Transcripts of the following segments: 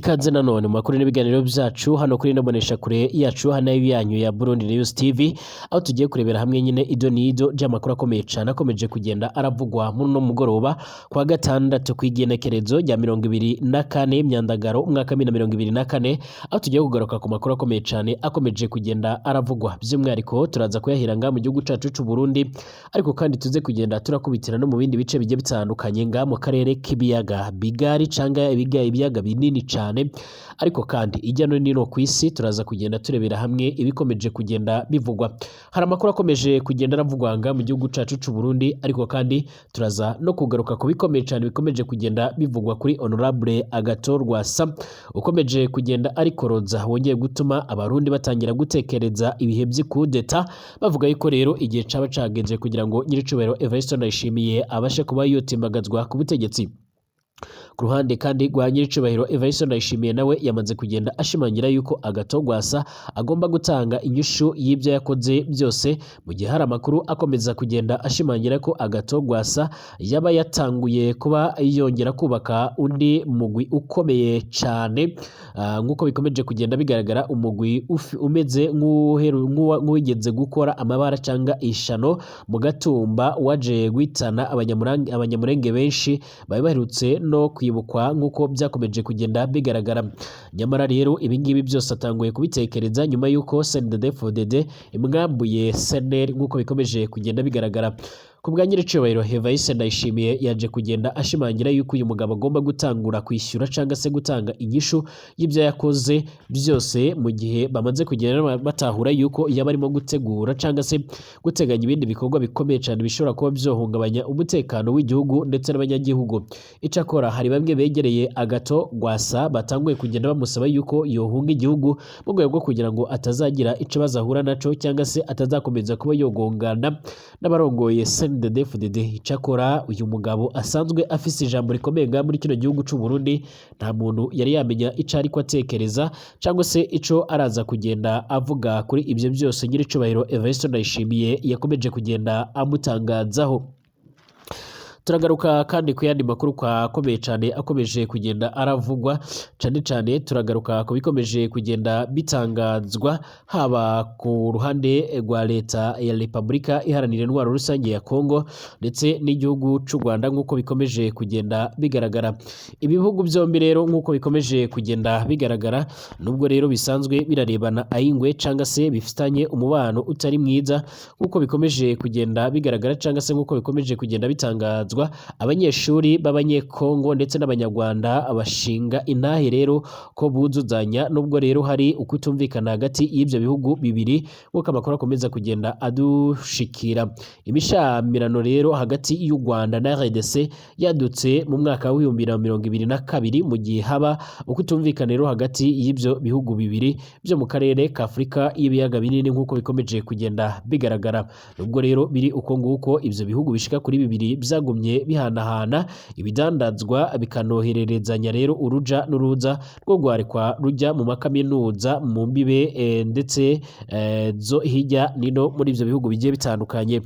Ikaze nanone mu makuru n'ibiganiro byacu hano kuri ino mboneshakure yacu, hano yanyu ya Burundi News TV, aho tugiye kurebera hamwe nyine ido n'ido ry'amakuru akomeye cyane akomeje kugenda aravugwa muri uno mugoroba kwa gatandatu kw'igenekerezo rya 24 Myandagaro umwaka wa 2024, aho tugiye kugaruka ku makuru akomeye cyane akomeje kugenda aravugwa. By'umwihariko turaza kuyahera ngaha mu gihugu cacu c'u Burundi, ariko kandi tuze kugenda turakubitira no mu bindi bice bigiye bitandukanye ngaha mu karere k'ibiyaga bigari canga ibiyaga binini cyane, ariko kandi ijya no nino ku isi turaza kugenda turebera hamwe ibikomeje kugenda bivugwa. Hari amakuru akomeje kugenda aravugwa ngaha mu gihugu cacu c'u Burundi, ariko kandi turaza no kugaruka ku bikomeye cyane bikomeje kugenda bivugwa kuri Honorable Agathon Rwasa ukomeje kugenda arikoroza, wongeye gutuma abarundi batangira gutekereza ibihe by'ikudeta, bavuga yuko rero igihe caba cageze kugira ngo nyiricubahiro Evariste Ndayishimiye abashe kuba yotimbagazwa ku butegetsi. Ku ruhande kandi rwa nyiricubahiro Evariste Ndayishimiye, nawe yamaze kugenda ashimangira yuko Agathon Rwasa agomba gutanga inyishu y'ibyo yakoze byose, mu gihe hari amakuru akomeza kugenda ashimangira ko Agathon Rwasa yaba yatanguye kuba yongera kubaka undi mugwi ukomeye cyane, nk'uko bikomeje kugenda bigaragara, umugwi umeze nk'uwigeze gukora amabara cyangwa ishano mu Gatumba, waje guhitana abanyamurenge benshi bari baherutse no kwibukwa nk'uko byakomeje kugenda bigaragara. Nyamara rero ibingibi byose atanguye kubitekereza nyuma y'uko CNDD-FDD imwambuye CNL nk'uko bikomeje kugenda bigaragara. Ku bwa nyiricubahiro Evariste Ndayishimiye, yaje kugenda ashimangira yuko uyu mugabo agomba gutangura kwishyura cyangwa se gutanga inyishu y'ibyo yakoze byose, mu gihe bamaze kugenda batahura yuko yaba arimo gutegura cyangwa se guteganya ibindi bikorwa bikomeye cyane bishobora kuba byohungabanya umutekano w'igihugu ndetse n'abanyagihugu. Icakora hari bamwe begereye Agathon Rwasa batanguye kugenda bamusaba yuko yohunga igihugu mu rwego rwo kugira ngo atazagira ikibazo ahura naco cyangwa se atazakomeza kuba yogongana n'abarongoye CNDD-FDD. Icakora uyu mugabo asanzwe afise ijambo rikomeye ngaha muri kino gihugu c'u Burundi, nta muntu yari yamenya ico ariko atekereza cyangwa se ico araza kugenda avuga kuri ibyo byose nyiricubahiro Evariste Ndayishimiye yakomeje kugenda amutangazaho. Turagaruka kandi ku yandi makuru akomeye cyane akomeje kugenda aravugwa, cyane cyane turagaruka ku bikomeje kugenda bitangazwa haba ku ruhande rwa leta ya Repubulika Iharanira Intwaro Rusange ya Kongo ndetse n'igihugu c'u Rwanda nk'uko bikomeje kugenda bigaragara. Ibihugu byombi rero nk'uko bikomeje kugenda bigaragara, nubwo rero bisanzwe birarebana ayingwe cyangwa se bifitanye umubano utari mwiza nk'uko bikomeje kugenda bigaragara cyangwa se nk'uko bikomeje kugenda bitangazwa, abanyeshuri b'abanyekongo ndetse n'abanyarwanda bashinga intahe rero ko buzuzanya, nubwo rero hari ukutumvikana hagati y'ibyo bihugu bibiri nk'uko amakuru akomeza kugenda adushikira. Imishamirano rero hagati y'u Rwanda na RDC yadutse mu mwaka wa 2022, mu gihe haba ukutumvikana rero hagati y'ibyo bihugu bibiri byo mu karere ka Afurika y'ibiyaga binini nk'uko bikomeje kugenda bigaragara. Nubwo rero biri uko nguko, ibyo bihugu bishika kuri bibiri byagumye bihanahana ibidandazwa, bikanohererezanya rero uruja n'uruza rwo rwarekwa rujya mu makaminuza mu mbibe ndetse zo hirya nino muri ibyo bihugu bigiye bitandukanye.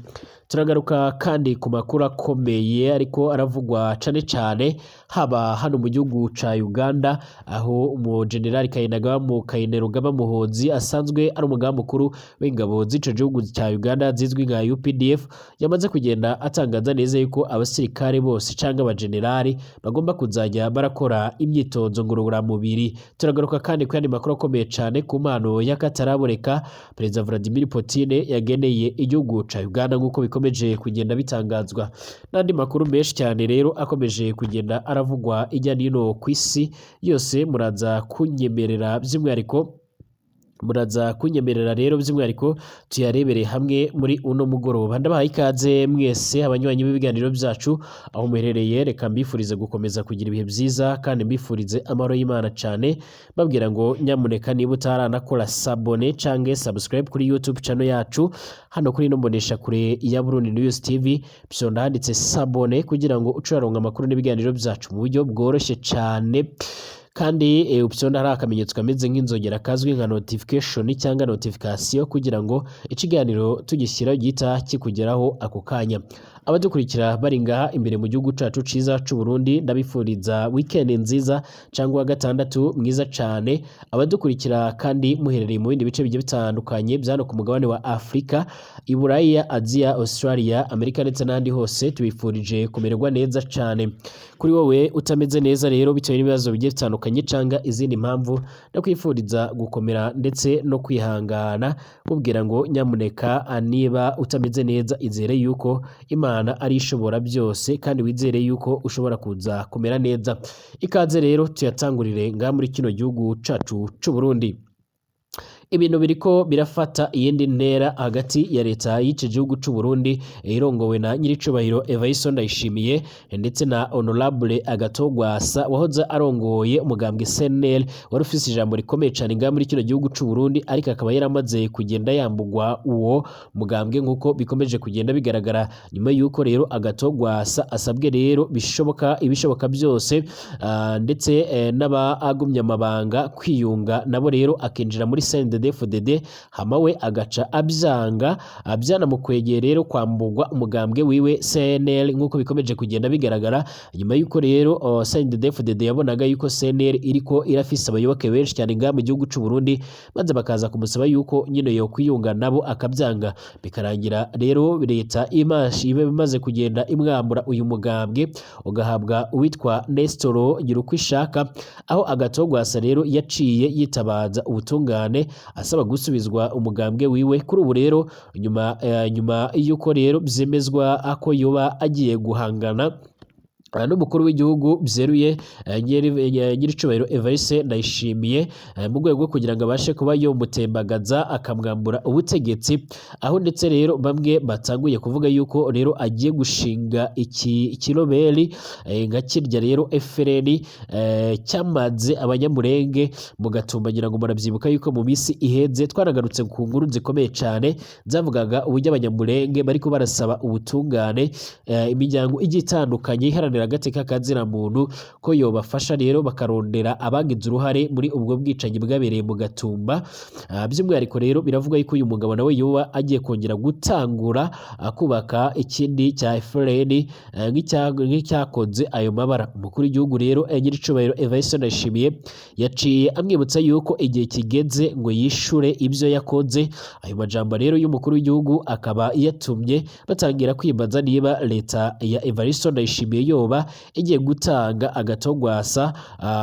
Turagaruka kandi ku makuru akomeye ariko aravugwa cane cane haba hano mu gihugu ca Uganda, aho umu General Kainerugaba Muhoozi asanzwe ari umugaba mukuru w'ingabo z'ico gihugu ca Uganda zizwi nka UPDF, yamaze kugenda atangaza neza yuko abasirikare bose canke abagenerali bagomba kuzajya barakora imyitozo ngororamubiri. Turagaruka kandi ku yandi makuru akomeye cane ku mpano y'akataraboneka Perezida Vladimir Putin yageneye igihugu ca Uganda nk'uko bikomeje kugenda bitangazwa, n'andi makuru menshi cyane rero akomeje kugenda aravugwa ijya nino ku isi yose. Muraza kunyemerera rero by'umwihariko tuyarebere hamwe muri uno mugoroba. Ndabahaye ikaze mwese abanywanyi b'ibiganiro byacu aho muherereye, reka mbifurize gukomeza kugira ibihe byiza kandi mbifurize amahoro y'Imana cyane, babwira ngo nyamuneka niba utaranakora s'abonner canke subscribe kuri YouTube channel yacu hano kuri ino mbonesha kure ya Burundi News TV, byonda handitse s'abonner kugira ngo uce uraronka amakuru n'ibiganiro byacu mu buryo bworoshye cyane, kandi upyonda hari akamenyetso kameze nk'inzogera kazwi nka notification cyangwa notification kugira ngo ikiganiro tugishyira gihita kikugeraho ako kanya. Abadukurikira bari ngaha imbere mu gihugu cacu ciza c'u Burundi, ndabifuriza weekend nziza cyangwa gatandatu mwiza cane. Abadukurikira kandi muherereye mu bindi bice bigiye bitandukanye byano ku mugabane wa Afrika, Iburaya, Aziya, Australia, Amerika ndetse n'ahandi hose, tubifurije kumererwa neza cane. Kuri wowe utameze neza rero bitewe n'ibibazo bigiye bitandukanye canga izindi mpamvu, ndakwifuriza gukomera ndetse no kwihangana, mubwira ngo nyamuneka niba utameze neza izere yuko Imana ari ishobora byose kandi wizere yuko ushobora kuza kumera neza. Ikaze rero tuyatangurire ngaha muri kino gihugu cacu c'u Burundi. Ibintu biriko birafata iyindi ntera hagati ya leta y'iki gihugu c'u Burundi irongowe na nyiricubahiro Evariste Ndayishimiye ndetse na Honorable Agathon Rwasa wahoze arongoye umugambwe CNL, wari ufise ijambo rikomeye cane ngaha muri kino gihugu c'u Burundi, ariko akaba yaramaze kugenda yambugwa uwo mugambwe nk'uko bikomeje kugenda bigaragara. Nyuma y'uko rero Agathon Rwasa asabwe rero bishoboka ibishoboka byose ndetse n'abagumye amabanga kwiyunga nabo rero akinjira muri CNDD-FDD, hama we agaca abyanga, byanamukwegeye rero kwambugwa umugambwe wiwe CNL nk'uko bikomeje kugenda bigaragara. Nyuma y'uko rero CNDD-FDD yabonaga yuko CNL iriko irafise abayoboke benshi cyane ngaha mu gihugu c'u Burundi, maze bakaza kumusaba yuko nyine yo kwiyunga nabo akabyanga, bikarangira rero leta ibe imaze kugenda imwambura uyu mugambwe ugahabwa uwitwa Nestor Girukwishaka, aho Agathon Rwasa rero yaciye yitabaza ubutungane asaba gusubizwa umugambwe wiwe. Kuri ubu rero nyuma y'uko rero byemezwa ko yoba agiye guhangana n'umukuru w'igihugu byeruye nyiricubahiro Evariste Ndayishimiye mu rwego rwo kugira ngo abashe kuba yomutembagaza akamwambura ubutegetsi, aho ndetse rero bamwe batanguye kuvuga yuko rero agiye gushinga iki ikiroberi nka kirya rero FRN cyamaze abanyamurenge mu Gatumba. Ngira ngo murabyibuka yuko mu minsi iheze twaragarutse ku nkuru zikomeye cyane zavugaga uburyo abanyamurenge bariko barasaba ubutungane, imiryango igiye itandukanye iharanira agateka kazina muntu ko yobafasha rero bakarondera abagize uruhare muri ubwo bwicanyi bwabereye mu Gatumba. By'umwihariko rero biravuga yuko uyu mugabo nawe yoba agiye kongera gutangura kubaka ikindi cya FRN nk'icyakoze ayo mabara. Umukuru w'igihugu rero nyiricubahiro Evariste Ndayishimiye yaciye amwibutsa yuko igihe kigeze ngo yishure ibyo yakoze. Ayo majambo rero y'umukuru w'igihugu akaba yatumye batangira kwibaza niba leta ya Evariste Ndayishimiye yoba igiye gutanga Agathon Rwasa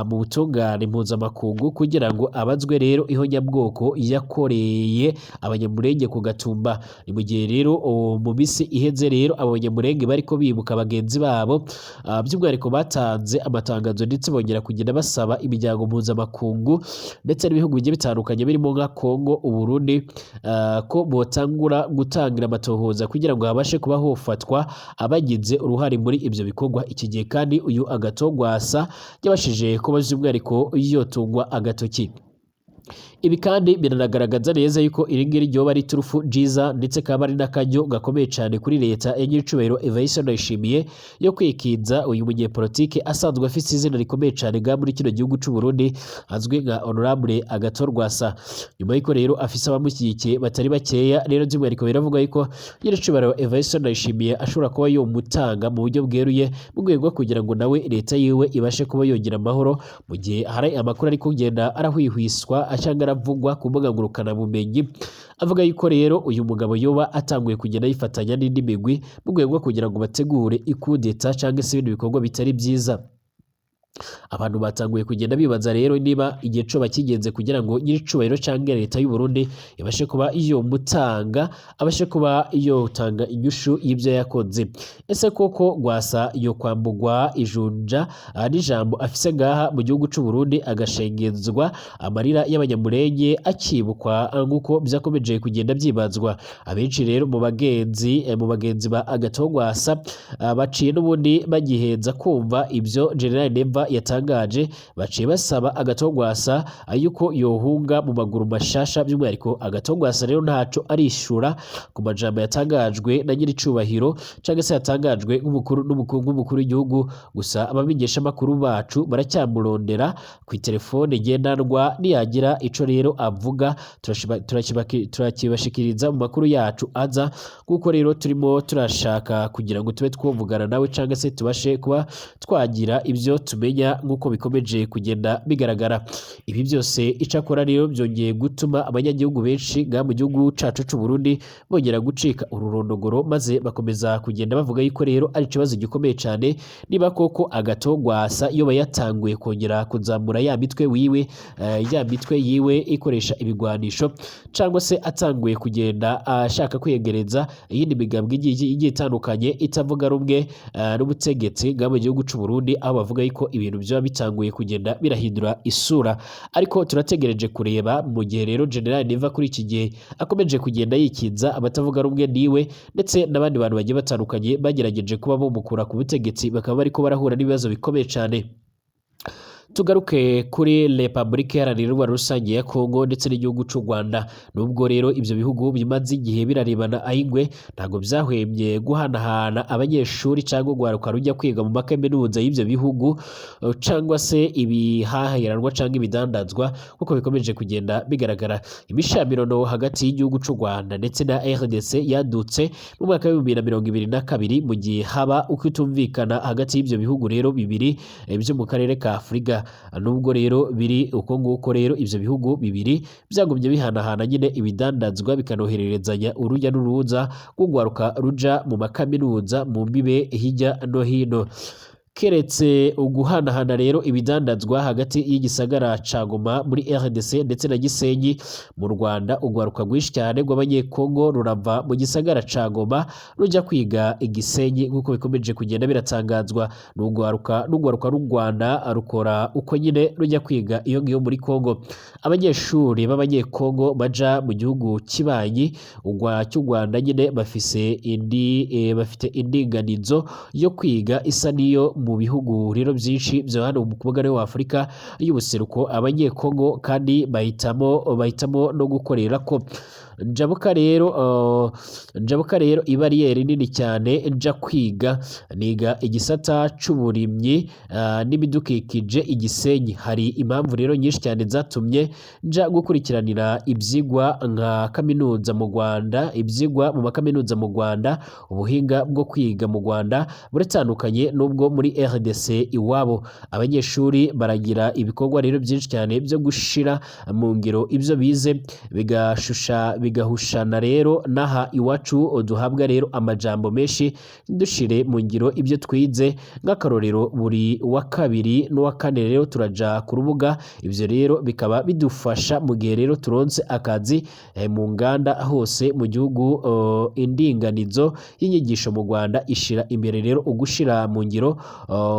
mu butungane mpuzamakungu kugira ngo abazwe rero ihonyabwoko yakoreye abanyamurenge ku Gatumba. Ni mu gihe rero mu minsi iheze rero abo banyamurenge bariko bibuka bagenzi babo, by'umwihariko batanze amatangazo ndetse bongera kugenda basaba imiryango mpuzamakungu ndetse n'ibihugu bigiye bitandukanye birimo nka Congo, Uburundi, ko botangura gutangira amatohoza kugira ngo habashe kuba hofatwa abagize uruhare muri ibyo bikorwa. Iki gihe kandi uyu Agathon Rwasa yabashije kuba by'umwihariko yotungwa agatoki. Ibi kandi biranagaragaza neza yuko iri ngiri ryoba ari turufu nziza ndetse kaba ari n'akaryo gakomeye cyane kuri leta ya nyiricubahiro Evariste Ndayishimiye yo kwikinza uyu munyepolitike asanzwe afite izina rikomeye cyane nga muri kino gihugu c'u Burundi azwi nka Honorable Agathon Rwasa. Nyuma y'uko rero afise abamushyigikiye batari bakeya rero by'umwihariko biravuga yuko nyiricubahiro Evariste Ndayishimiye ashobora kuba yomutanga mu buryo bweruye mu rwego rwo kugira ngo nawe leta yiwe ibashe kuba yongera amahoro, mu gihe hari amakuru ari kugenda arahwihwiswa cyangwa aravugwa ku mbuga ngurukanabumenyi avuga yuko rero uyu mugabo yoba atanguye kugenda yifatanya n'indi migwi mu rwego rwo kugira ngo bategure ikudeta cyangwa se ibindi bikorwa bitari byiza. Abantu batanguye kugenda bibaza rero niba igihe coba kigenze kugira ngo nyiricubahiro cyangwa leta y'u Burundi ibashe kuba yomutanga, abashe kuba yotanga inyishu y'ibyo yakoze. Ese koko Rwasa yo kwambugwa ijunja n'ijambo afise ngaha mu gihugu c'u Burundi agashengezwa amarira y'abanyamurenge akibukwa nk'uko byakomeje kugenda byibazwa? Abenshi rero mu bagenzi ba Agathon Rwasa baciye n'ubundi bagiheza kumva ibyo General Neva yatangaje, baciye basaba Agathon Rwasa yuko yohunga mu maguru mashasha. By'umwihariko Agathon Rwasa rero ntaco arishura ku majambo yatangajwe na nyiricubahiro canke se yatangajwe nk'umukuru w'igihugu. Gusa abamenyesha makuru bacu baracyamurondera ku telefone ngendanwa, niyagira ico rero avuga turakibashikiriza mu makuru yacu aza, kuko rero turimo turashaka kugira ngo tube twovugana nawe cyangwa se tubashe kuba twagira ibyo tumenya nk'uko bikomeje kugenda bigaragara. Ibi byose icakora rero byongeye gutuma abanyagihugu benshi ngaha mu gihugu cacu c'u Burundi bongera gucika ururondogoro, maze bakomeza kugenda bavuga yuko rero ari ikibazo gikomeye cyane niba koko Agathon Rwasa yoba yatanguye kongera kuzamura ya mitwe wiwe, ya mitwe yiwe ikoresha ibigwanisho, cyangwa se atanguye kugenda ashaka kwiyegereza iyindi migambwe igiye itandukanye itavuga rumwe n'ubutegetsi ngaha mu gihugu c'u Burundi, aho bavuga yuko ibintu byaba bitanguye kugenda birahindura isura. Ariko turategereje kureba mu gihe rero General Neva kuri iki gihe akomeje kugenda yikinza abatavuga rumwe niwe ndetse n'abandi bantu bagiye batandukanye bagerageje kuba bumukura ku butegetsi, bakaba bariko barahura n'ibibazo bikomeye cyane. Tugaruke kuri Repubulika Iharanira Intwaro Rusange ya Kongo ndetse n'igihugu cy'u Rwanda. Nubwo rero ibyo bihugu bimaze igihe birarebana ay'ingwe, ntabwo byahwemye guhanahana abanyeshuri cyangwa urwaruka rujya kwiga mu makaminuza y'ibyo bihugu, cyangwa se ibihahiranwa cyangwa ibidandazwa, kuko bikomeje kugenda bigaragara. Imishamirano hagati y'igihugu cy'u Rwanda ndetse na RDC yadutse mu mwaka wa 2022, mu gihe haba ukutumvikana hagati y'ibyo bihugu rero bibiri byo mu karere ka Afurika. Nubwo rero biri uko nguko rero, ibyo bihugu bibiri byagumye bihanahana nyine ibidandazwa, bikanohererezanya urujya n'uruza rw'urwaruka ruja mu makaminuza mu mbibe hirya no hino. Keretse uguhanahana rero ibidandazwa hagati y'igisagara ca Goma muri RDC ndetse na Gisenyi mu Rwanda, urwaruka rwinshi cyane rw'Abanyekongo rurava mu gisagara ca Goma rujya kwiga i Gisenyi, nk'uko bikomeje kugenda biratangazwa. N'urwaruka rw'u Rwanda rukora uko nyine, rujya kwiga iyo ngiyo muri Kongo. Abanyeshuri b'Abanyekongo baja mu gihugu kibanyi ugwa cy'u Rwanda nyine bafite indinganizo yo kwiga isa n'iyo mu bihugu rero byinshi byo hano mu mugabane wa Afurika y'ubuseruko. Abanyekongo kandi bahitamo no gukorera ko njabuka rero ibariyeri nini cyane nja kwiga. Niga igisata c'uburimyi n'ibidukikije i Gisenyi. Hari impamvu rero nyinshi cyane zatumye nja gukurikiranira ibyigwa nka kaminuza mu Rwanda, ibyigwa mu makaminuza mu Rwanda. Ubuhinga bwo kwiga mu Rwanda buratandukanye n'ubwo muri RDC iwabo. Abanyeshuri baragira ibikorwa rero byinshi cyane byo gushira mu ngiro ibyo bize, bigahushana rero n'aha iwacu duhabwa rero amajambo menshi dushire mu ngiro ibyo twize. Nk'akarorero, buri wa kabiri n'uwa kane rero turaja ku rubuga. Ibyo rero bikaba bidufasha mu gihe rero turonse akazi mu nganda hose mu gihugu. Indinganizo y'inyigisho mu Rwanda ishira imbere rero ugushira mu ngiro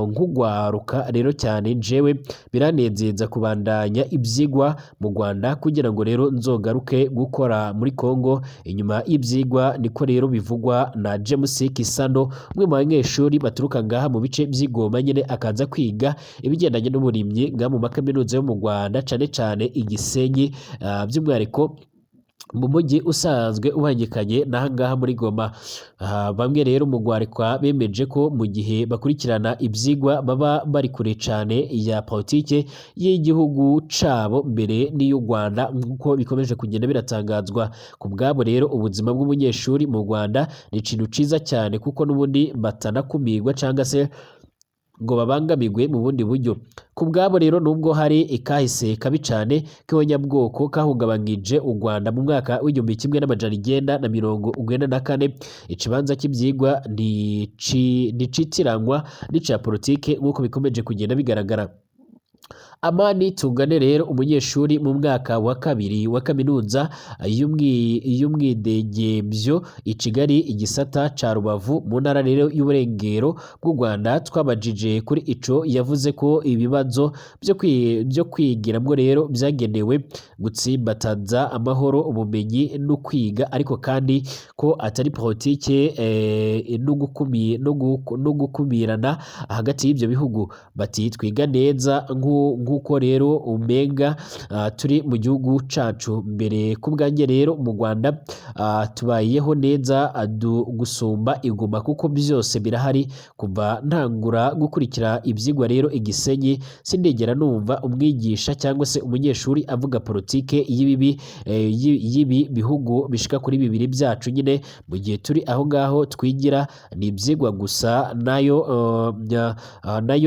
nk'ugwaruka rero cyane. Jewe biranezeza kubandanya ibyigwa mu Rwanda kugira ngo rero nzogaruke gukora muri Kongo inyuma y'ibyigwa. Niko rero bivugwa na James Kisano, umwe mu banyeshuri baturuka ngaha mu bice by'i Goma nyine, akaza kwiga ibigendanye n'uburimyi ngaha mu makaminuza yo mu Rwanda, cane cane i Gisenyi, by'umwihariko mu mujyi usanzwe ubangikanye n'ahangaha muri Goma. Bamwe rero mu rwarikwa bemeje ko mu gihe bakurikirana ibyigwa baba bari kure cyane ya politike y'igihugu cabo mbere n'iy'u Rwanda, nk'uko bikomeje kugenda biratangazwa. Ku bwabo rero, ubuzima bw'umunyeshuri mu Rwanda ni ikintu ciza cyane, kuko n'ubundi batanakumirwa cyangwa se ngo babangamirwe mu bundi buryo. Ku bwabo rero, nubwo hari ikahise kabi cyane k'ihonyabwoko kahungabanyije u Rwanda mu mwaka wa 1994, ikibanza cy'ibyigwa nticitiranwa n'ica politike, nk'uko bikomeje kugenda bigaragara. Amani Tungane rero, umunyeshuri mu mwaka wa kabiri wa kaminuza y'umwidegemvyo i Kigali, igisata ca Rubavu mu ntara rero y'uburengero bw'u Rwanda, twabajije kuri ico, yavuze ko ibibazo vyo kwigiramwo rero vyagenewe gutsimbataza amahoro, ubumenyi no kwiga, ariko kandi ko atari politike no gukumirana hagati y'ivyo bihugu. Bati twiga neza nk'uko rero umenga turi mu gihugu cacu. Mbere ku bwanjye rero mu Rwanda tubayeho neza gusumba iguma kuko byose birahari. Kuva ntangura gukurikira ivyigwa rero i Gisenyi, sindigera numva umwigisha cyangwa se umunyeshuri avuga politike y'ibi bihugu bishika kuri bibiri byacu nyine mu gihe turi aho ngaho twigira. Ni ivyigwa gusa, nayo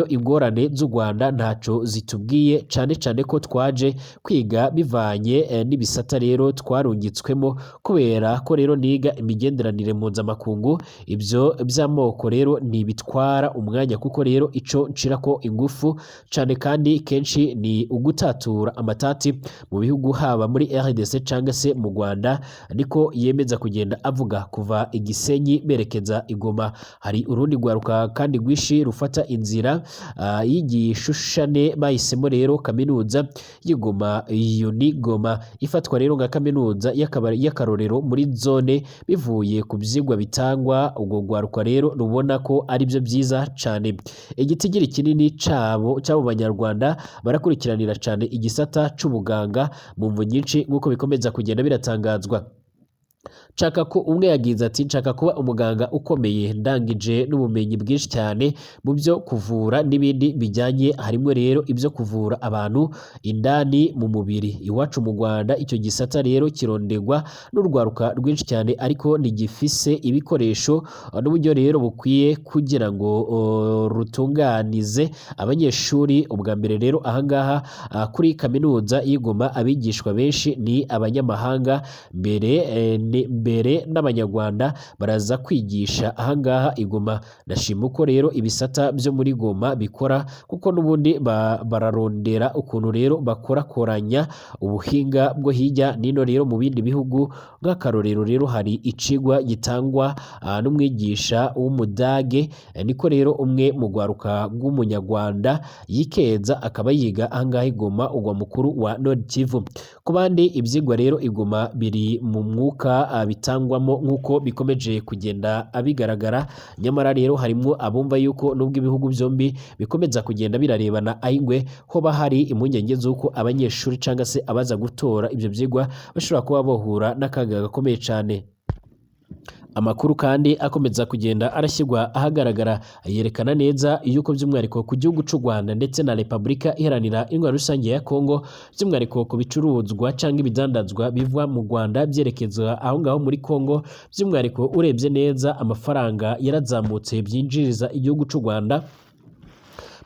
ingorane z'u Rwanda ntaco zitubwiye, cane cane ko twaje kwiga bivanye n'ibisata rero twarungitswemo. Kubera ko rero niga imigenderanire mpuzamakungu, ibyo by'amoko rero ntibitwara umwanya, kuko rero ico nshirako ingufu cane kandi kenshi ni ugutatura amatati mu bihugu, haba muri RDC cyangwa se mu Rwanda, niko yemeza kugenda avuga. Kuva i Gisenyi berekeza i Goma, hari urundi rwaruka kandi rwinshi rufata inzira y'igishushane. Bahisemo rero kaminuza y'i Goma, Unigoma, ifatwa rero nka kaminuza y'akarorero muri zone bivuye ku vyigwa bitangwa. Urwo rwaruka rero rubona ko ari byo byiza cane. Igitigiri kinini cabo cy'abo banyarwanda barakurikiranira cane igisata c'ubuganga mu mvu nyinshi, nk'uko bikomeza kugenda biratangazwa. Nshaka ko umwe yagize ati: "Nshaka kuba umuganga ukomeye, ndangije n'ubumenyi bwinshi cyane mu byo kuvura n'ibindi bijyanye, harimo rero ibyo kuvura abantu indani mu mubiri. Iwacu mu Rwanda icyo gisata rero kirondegwa n'urwaruka rwinshi cyane, ariko ntigifise ibikoresho n'uburyo rero bukwiye kugira ngo rutunganize abanyeshuri. Ubwa mbere rero ahangaha kuri kaminuza y'i Goma abigishwa benshi ni abanyamahanga, mbere n'abanyarwanda baraza kwigisha ahangaha i Goma. Ndashima uko rero ibisata byo muri Goma bikora, kuko n'ubundi bararondera ukuntu rero bakorakoranya ubuhinga bwo hirya nino rero mu bindi bihugu. Nk'akarorero rero hari icigwa gitangwa n'umwigisha w'umudage." Niko rero umwe mu rwaruka rw'umunyarwanda yikeza, akaba yiga ahangaha i Goma, ugwa mukuru wa Nord Kivu. Ku bandi, ivyigwa rero i Goma biri mu mwuka bitangwamo, nk'uko bikomeje kugenda bigaragara. Nyamara rero harimwo abumva yuko nubwo ibihugu byombi bikomeza kugenda birarebana ay'ingwe, hoba hari impungenge z'uko abanyeshuri cyangwa se abaza gutora ibyo byigwa bashobora kuba bohura n'akaga gakomeye cyane. Amakuru kandi akomeza kugenda arashyirwa ahagaragara yerekana neza yuko by'umwihariko ku gihugu cy'u Rwanda ndetse na Repubulika Iharanira Intwaro Rusange ya Kongo, by'umwihariko ku bicuruzwa cyangwa ibidandazwa biva mu Rwanda byerekeza aho ngaho muri Kongo, by'umwihariko urebye neza amafaranga yarazamutse byinjiriza igihugu cy'u Rwanda,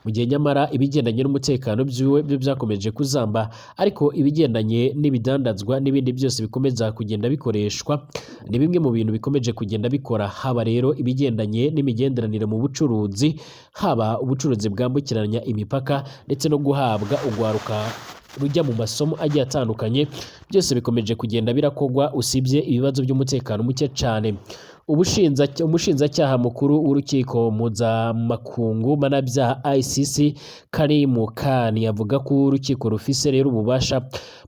mu gihe nyamara ibigendanye n'umutekano byiwe byo byakomeje kuzamba. Ariko ibigendanye n'ibidandazwa n'ibindi byose bikomeza kugenda bikoreshwa ni bimwe mu bintu bikomeje kugenda bikora, haba rero ibigendanye n'imigenderanire mu bucuruzi, haba ubucuruzi bwambukiranya imipaka, ndetse no guhabwa urwaruka rujya mu masomo agiye atandukanye, byose bikomeje kugenda birakogwa usibye ibibazo by'umutekano muke cyane. Umushinzacyaha mukuru w'urukiko mpuzamakungu mpanabyaha ICC, Karim Khan, avuga ko urukiko rufise rero ububasha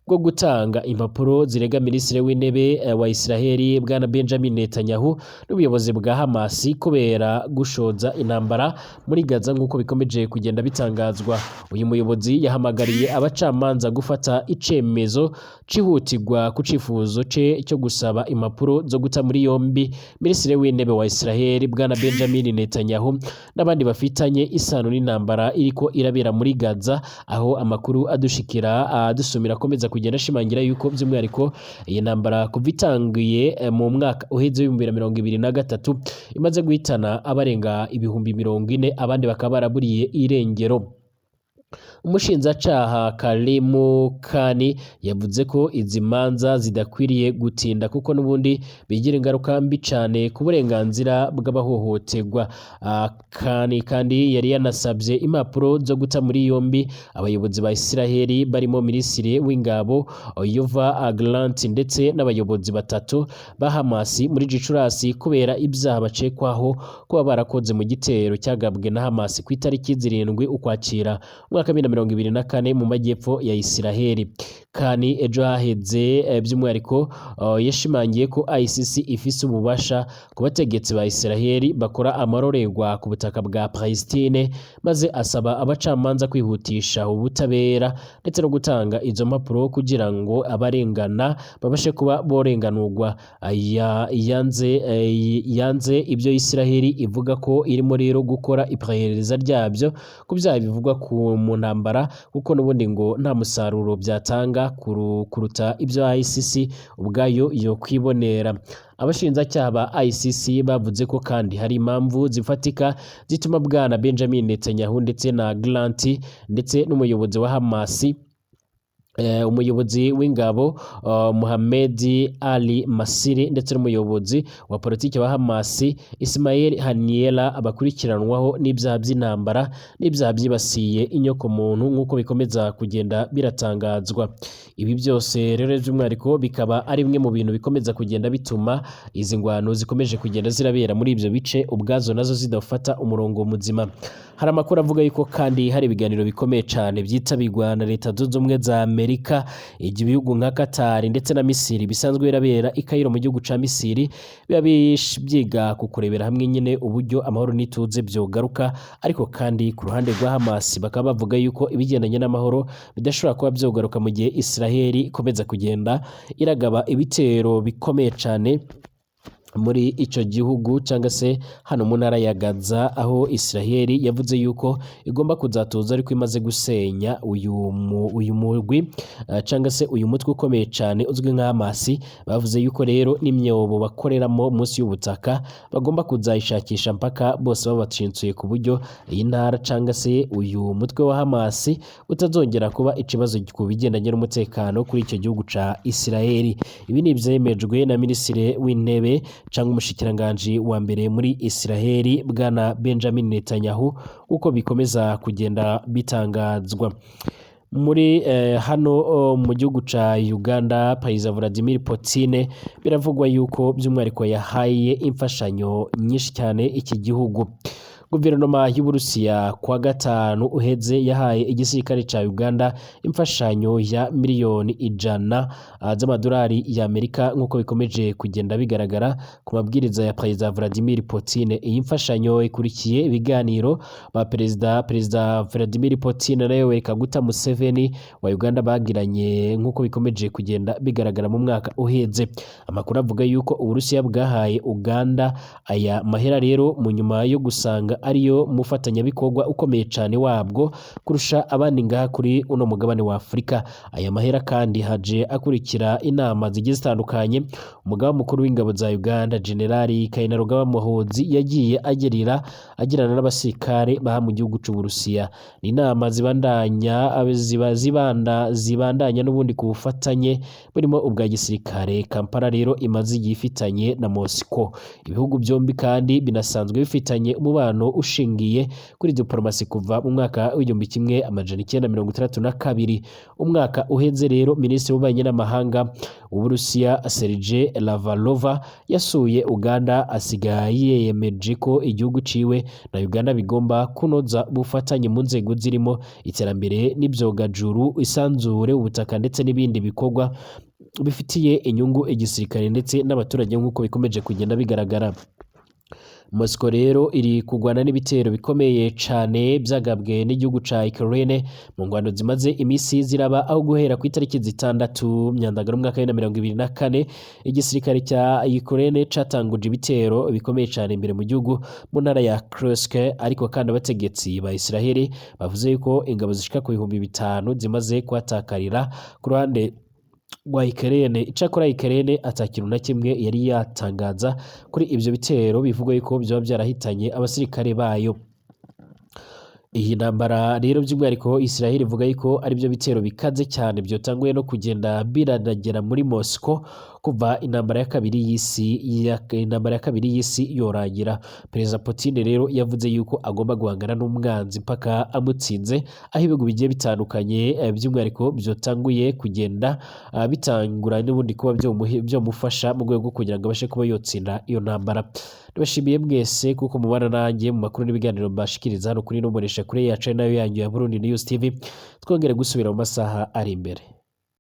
bwo gutanga impapuro zirega Minisitiri w'Intebe wa Israel Bwana Benjamin Netanyahu n'ubuyobozi bwa Hamas kubera gushoza intambara muri Gaza, nk'uko bikomeje kugenda bitangazwa. Uyu muyobozi yahamagariye abacamanza gufata icemezo cihutirwa ku cifuzo ce cyo gusaba impapuro zo guta muri yombi Minisitiri w'Intebe wa Israel Bwana Benjamin Netanyahu n'abandi bafitanye isano n'intambara iriko irabera muri Gaza, aho amakuru adushikira adusumira akomeza kugenda ashimangira yuko by'umwihariko iyi ntambara kuva itangiye mu mwaka uheze w'2023 imaze guhitana abarenga 40,000, abandi bakaba baraburiye irengero. Umushinjacaha Karimu Kani yavuze ko izi manza zidakwiriye gutinda kuko n'ubundi bigira ingaruka mbi cane ku burenganzira bw'abahohoterwa. Kani kandi yari yanasabye impapuro zo guta muri yombi abayobozi ba Isiraheli barimo minisitiri w'ingabo Yoav Gallant ndetse n'abayobozi batatu ba Hamas muri Gicurasi kubera ibyaha bakekwaho kuba barakoze mu gitero cyagabwe na Hamas ku itariki 7 Ukwakira umwaka 2024 mu majyepfo ya Isiraheli. Kani ejo haheze by'umwihariko yashimangiye ko ICC ifise ububasha ku bategetsi ba Isiraheli bakora amarorerwa ku butaka bwa Palestine, maze asaba abacamanza kwihutisha ubutabera ndetse no gutanga izo mpapuro kugira ngo abarengana babashe kuba borenganurwa. Yanze ibyo Isiraheli ivuga ko irimo rero gukora iperereza ryabyo ku byaha bivugwa mu ntambara, kuko n'ubundi ngo nta musaruro byatanga kuruta ibyo ICC ubwayo yo kwibonera. Abashinjacyaha ba ICC bavuze ko kandi hari impamvu zifatika zituma bwana Benjamin Netanyahu ndetse na Gallant ndetse n'umuyobozi wa Hamas, umuyobozi w'ingabo Mohamed Ali Masiri ndetse n'umuyobozi wa politiki wa Hamas Ismail Haniyeh bakurikiranwaho n'ibyaha by'intambara n'ibyaha byibasiye inyokomuntu nk'uko bikomeza kugenda biratangazwa. Ibi byose rero by'umwihariko bikaba ari bimwe mu bintu bikomeza kugenda bituma izi ngwano zikomeje kugenda zirabera muri ibyo bice ubwazo nazo zidafata umurongo muzima. Hari amakuru avuga yuko kandi hari ibiganiro bikomeye cyane byitabirwa na Leta Zunze Ubumwe za Amerika, ibihugu nka Qatar ndetse na Misiri bisanzwe birabera i Cairo mu gihugu ca Misiri, biba byiga ku kurebera hamwe nyine uburyo amahoro n'ituze byogaruka. Ariko kandi ku ruhande rwa Hamas bakaba bavuga yuko ibigendanye n'amahoro bidashobora kuba byogaruka mu gihe Israel ikomeza kugenda iragaba ibitero bikomeye cyane muri ico gihugu cyangwa se hano mu ntara ya Gaza, aho Israel yavuze yuko igomba kuzatuza ariko imaze gusenya uyu murwi cyangwa se uyu mutwe ukomeye cyane uzwi nka Hamas. Bavuze yuko rero n'imyobo bakoreramo munsi y'ubutaka bagomba kuzayishakisha mpaka bose babacinsuye, ku buryo iyi ntara cyangwa se uyu mutwe wa Hamas utazongera kuba ikibazo ku bigendanye n'umutekano kuri icyo gihugu ca Israel. Ibi ni ivyemejwe na minisitiri w'intebe cyangwa umushikiranganji wa mbere muri Israel bwana Benjamin Netanyahu, uko bikomeza kugenda bitangazwa. Muri hano mu gihugu ca Uganda, Perezida Vladimir Putin biravugwa yuko by'umwihariko yahaye imfashanyo nyinshi cyane iki gihugu. Guverinoma y'Uburusiya kwa gatanu uheze yahaye igisirikare ca Uganda imfashanyo ya 100 miliyoni z'amadolari y'Amerika, nk'uko bikomeje kugenda bigaragara ku mabwiriza ya Perezida Vladimir Putin. Iyi mfashanyo ikurikiye ibiganiro ba Perezida Vladimir Putin na Yoweri Kaguta Museveni wa Uganda bagiranye, nk'uko bikomeje kugenda bigaragara mu mwaka uheze. Amakuru avuga yuko Uburusiya bwahaye Uganda aya mahera rero mu nyuma yo gusanga ariyo mufatanyabikorwa ukomeye cyane wabwo kurusha abandi ngaha kuri uno mugabane wa Afurika. Aya mahera kandi haje akurikira inama zigiye zitandukanye umugaba mukuru w'ingabo za Uganda General Kainerugaba Muhoozi yagiye agirana n'abasirikare baha mu gihugu c'Uburusiya. Ni inama zibandanya ziba zibanda zibandanya n'ubundi ku bufatanye burimo ubwa gisirikare Kampala rero imaze igihe ifitanye na Moscow. Ibihugu byombi kandi binasanzwe bifitanye umubano ushingiye kuri diplomasi kuva mu mwaka w'1962. Umwaka uheze rero minisitiri w'ububanyi n'amahanga w'Uburusiya Sergei Lavrov yasuye Uganda, asigaye yiyemeje ko igihugu ciwe na Uganda bigomba kunoza ubufatanye mu nzego zirimo iterambere n'ivyogajuru, isanzure, ubutaka ndetse n'ibindi bikorwa bifitiye inyungu igisirikare ndetse n'abaturage, nk'uko bikomeje kugenda bigaragara. Moscow rero iri kugwana n'ibitero bikomeye cane byagabwe n'igihugu ca Ukraine mu ngwano zimaze imisi ziraba, aho guhera ku itariki 6 Myandagaro umwaka wa 2024 igisirikare cya Ukraine catanguje ibitero bikomeye cane imbere mu gihugu mu ntara ya Kursk. Ariko kandi abategetsi ba Israel bavuze yuko ingabo zishika ku 5000 zimaze kuhatakarira ku ruhande rwa Ukraine. Icakora Ukraine ata kintu na kimwe yari yatangaza kuri ivyo bitero bivugwa yuko vyoba vyarahitanye abasirikare bayo. Iyi ntambara rero by'umwihariko Israel ivuga yuko aribyo bitero bikaze cyane byotanguye no kugenda biranagera muri Moscow kuva intambara ya kabiri y'isi yorangira. Perezida Putin rero yavuze yuko agomba guhangana n'umwanzi mpaka amutsinze, aho ibihugu bigiye bitandukanye by'umwihariko byotanguye kugenda bitangura n'ubundi kuba byomufasha mu rwego rwo kugira ngo abashe kuba yotsinda iyo ntambara. Ndabashimiye mwese kuko mubana nanjye mu makuru n'ibiganiro mbashikiriza hano kuri ino mboneshakure yacu, ari nayo yanyu ya Burundi News TV. Twongere gusubira mu masaha ari imbere.